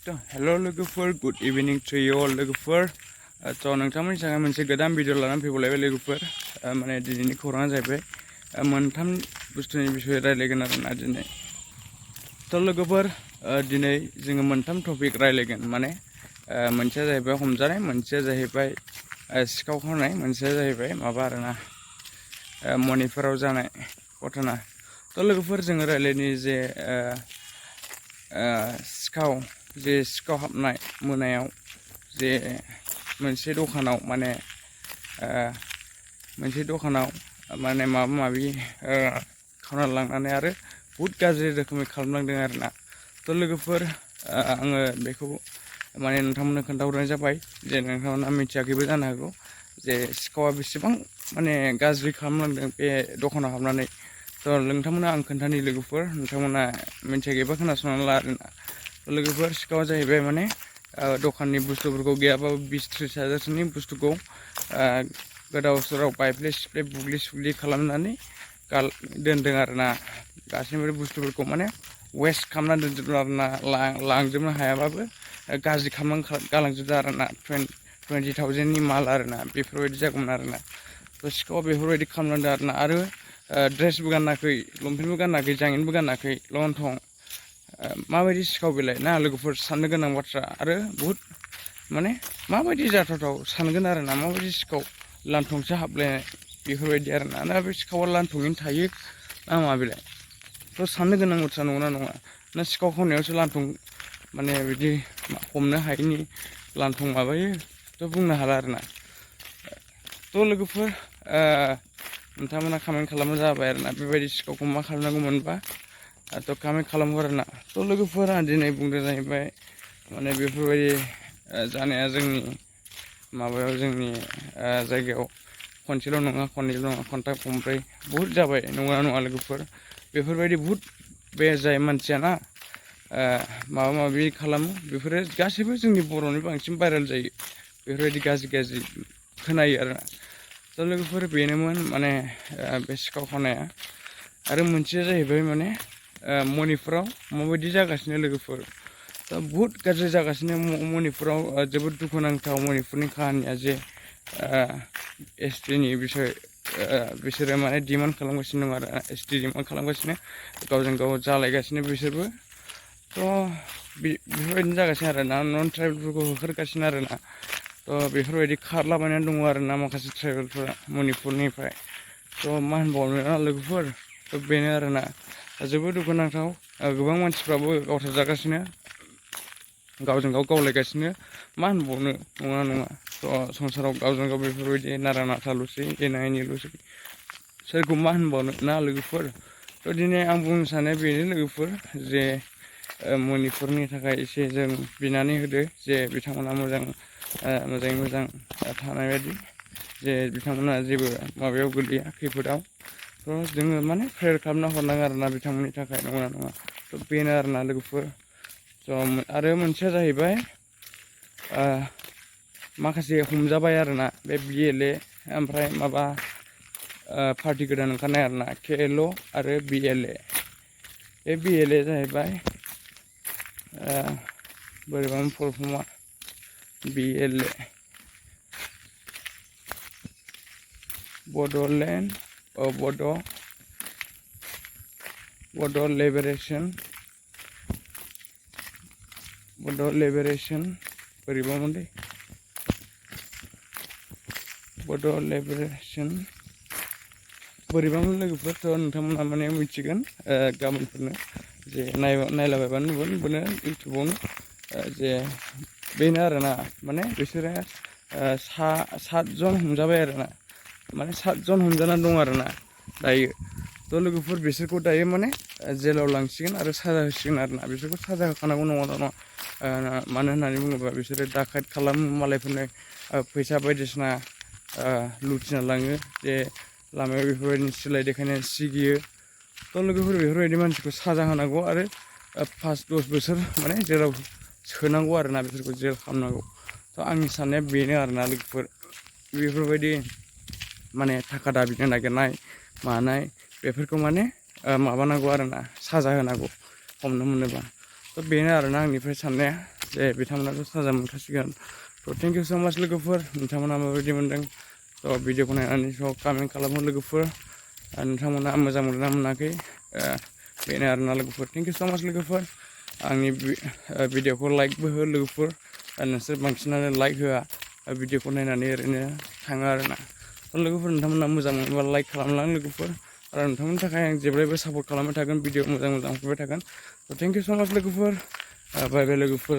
Hello लोगोफोर good evening to you अल लोगोफोर नोंथांमोननि थाखाय मोनसे गोदान भिडिअ लानानै फैबावलायबाय लोगोफोर माने दिनैनि खौराङा जाहैबाय मोनथाम बुस्थुनि बिषय रायलायगोन आरोना दिनै लोगोफोर दिनै जोङो मोनथाम टपिक रायलायगोन माने मोनसेया जाहैबाय हमजानाय मोनसेया जाहैबाय सिखाव खावनाय मोनसेया जाहैबाय माबा आरोना मणिपुराव जानाय घटना लोगोफोर जोङो रायलायनि जे सिखाव हाबनाय मोनायाव जे मोनसे दखानाव माने माबा माबि खावना लांनानै आरो बहुद गाज्रि रोखोमै खालामलांदों आरोना लोगोफोर आङो बेखौ माने नोंथांमोननो खोन्थाहरनाय जाबाय जे नोंथांमोना मिथियाखैबो जानो हागौ जे सिखावा बेसेबां माने गाज्रि खालामलांदों बे दखानाव हाबनानै नोंथांमोना आं खोन्थानि लोगोफोर नोंथांमोना मिथियाखैबा खोनासंनानै ला आरोना लोगोफोर सिखावा जाहैबाय माने दखाननि बुस्थुफोरखौ गैयाबाबो 20-30 हाजारसोनि बुस्थुखौ गोदाव सोराव बायफ्ले सिफ्ले बुग्लि सुग्लि खालामनानै दोनदों आरोना गासैबो बुस्थुफोरखौ माने वेस्ट खालामना दोनजोबदों आरोना लांजोबनो हायाबाबो गाज्रि खालामनानै गालांजोबदों आरोना 20,000नि माल आरोना बेफोरबायदि जागौमोन आरोना सिखावा बेफोरबायदि खालामलांदों आरोना आरो ड्रेसबो गानाखै लंपेन्टबो गानाखै जाङिनबो गानाखै लंथं माबायदि सिखाव बेलाय ना लोगोफोर साननो गोनां बाथ्रा आरो बहुद माने माबायदि जाथावथाव सानगोन आरोना माबायदि सिखाव लांथंसो हाबलायनाय बेफोरबायदि आरोना ना बे सिखावा लांथंयैनो थायो ना मा बेलाय साननो गोनां बाथ्रा नंगौना नङा ना सिखाव खावनायावसो लांथं माने बिदि हमनो हायैनि लांथं माबायो बुंनो हाला आरोना लोगोफोर नोंथांमोना कमेन्ट खालामनो जाबाय आरोना बेबायदि सिखावखौ मा खालामनांगौमोनबा कमेन्ट खालामो आरोना लोगोफोर आं दिनै बुंदों जाहैबाय माने बेफोरबायदि जानाया जोंनि माबायाव जोंनि जायगायाव खनसेल' नङा खननैल' नङा खनथाम खनब्रै बहुद जाबाय नङा लोगोफोर बेफोरबायदि बहुद बे जाय मानसिया ना माबा माबि खालामो बेफोरो गासैबो जोंनि बर'नि बांसिन भाइरेल जायो बेफोरबायदि गाज्रि खोनायो आरोना लोगोफोर बेनोमोन माने बे सिखाव खावनाया आरो मोनसेया जाहैबाय माने मणिपुराव माबायदि जागासिनो लोगोफोर बहुद गाज्रि जागासिनो मणिपुराव जोबोद दुखुनांथाव मणिपुरनि काहानिया जे एसटिनि बिसय बिसोरो माने डिमान्ड खालामगासिनो दं आरो एसटि डिमान्ड खालामगासिनो गावजों गाव जालायगासिनो बिसोरबो बेफोरबायदिनो जागासिनो आरोना नन ट्राइबेलफोरखौ होखारगासिनो आरोना बेफोरबायदि खारलाबायनानै दङ आरोना माखासे ट्राइबेलफोरा मणिपुरनिफ्राय मा होनबावनो ना लोगोफोर बेनो आरोना जोबोद दुखुनांथाव गोबां मानसिफ्राबो गावथारजागासिनो गावजों गाव गावलायगासिनो मा होनबावनो नङा संसाराव गावजों गाव बेफोरबायदि नारा नाथाल'सै एना एनिल'सै सोरखौ मा होनबावनो ना लोगोफोर दिनै आं बुंनो सानो बेनो लोगोफोर जे मणिपुरनि थाखाय एसे जों बिनानै होदो जे बिथांमोना मोजाङै मोजां थानाय बायदि जे बिथांमोना जेबो माबायाव गोलैया खैफोदाव जोङो माने प्रेयार खालामना हरनांगौ आरोना बिथांमोननि थाखाय नङा बेनो आरोना लोगोफोर आरो मोनसेया जाहैबाय माखासे हमजाबाय आरोना बे BLA ओमफ्राय माबा पार्टि गोदान ओंखारनाय आरोना KL' आरो BLA बे BLA जाहैबाय बोरैबा फुल फर्मआ BLA बड' लिबारेशन बोरैबा मोनदे बड' लिबारेशन बोरैबामोन लोगोफोर नोंथांमोनहा माने मिथिगोन गाबोनफोरनो जे नायलाबायबानो नुगोन इउटुबावनो जे बेनो आरोना माने बिसोरो 7 जन हमजाबाय आरोना माने 7 जन हमजानानै दं आरोना दायो लोगोफोर बिसोरखौ दायो माने जेलाव लांसिगोन आरो साजा होसिगोन आरोना बिसोरखौ साजा होखानांगौ नङा मानो होननानै बुङोबा बिसोरो दाखायद खालामो मालायफोरनो फैसा बायदिसिना लुथिना लाङो जे लामायाव बेफोरबायदिनो सिलाय देखायनानै सिगियो लोगोफोर बेफोरबायदि मानसिखौ साजा होनांगौ आरो 5-10 बोसोर माने जेराव सोनांगौ आरोना बिसोरखौ जेल खालामनांगौ आंनि साननाया बेनो आरोना लोगोफोर बेफोरबायदि माने थाखा दाबिनो नागिरनाय मानाय बेफोरखौ माने माबानांगौ आरोना साजा होनांगौ हमनो मोनोबा बेनो आरोना आंनिफ्राय साननाया जे बिथांमोनाथ' साजा मोनखासिगोन। थ' थेंक इउ स' माच लोगोफोर, नोंथांमोना माबायदि मोनदों थ' भिडिअखौ नायनानै स' कमेन्ट खालामो लोगोफोर। नोंथांमोना मोजां मोनदोंना मोनाखै बेनो आरोना लोगोफोर। थेंक इउ स' माच लोगोफोर। आंनि भिडिअखौ लाइकबो हो लोगोफोर। नोंसोर बांसिनानो लाइक होआ, भिडिअखौ नायनानै ओरैनो थाङो आरोना। थ' लोगोफोर नोंथांमोना मोजां मोनोबा लाइक खालामलां लोगोफोर। आरो नोंथांमोननि थाखाय आं जेब्लायबो सापर्ट खालामबाय थागोन, भिडिअ मोजां मोजां हरबाय थागोन। थ' थेंक इउ स' माच लोगोफोर। बाय बाय लोगोफोर।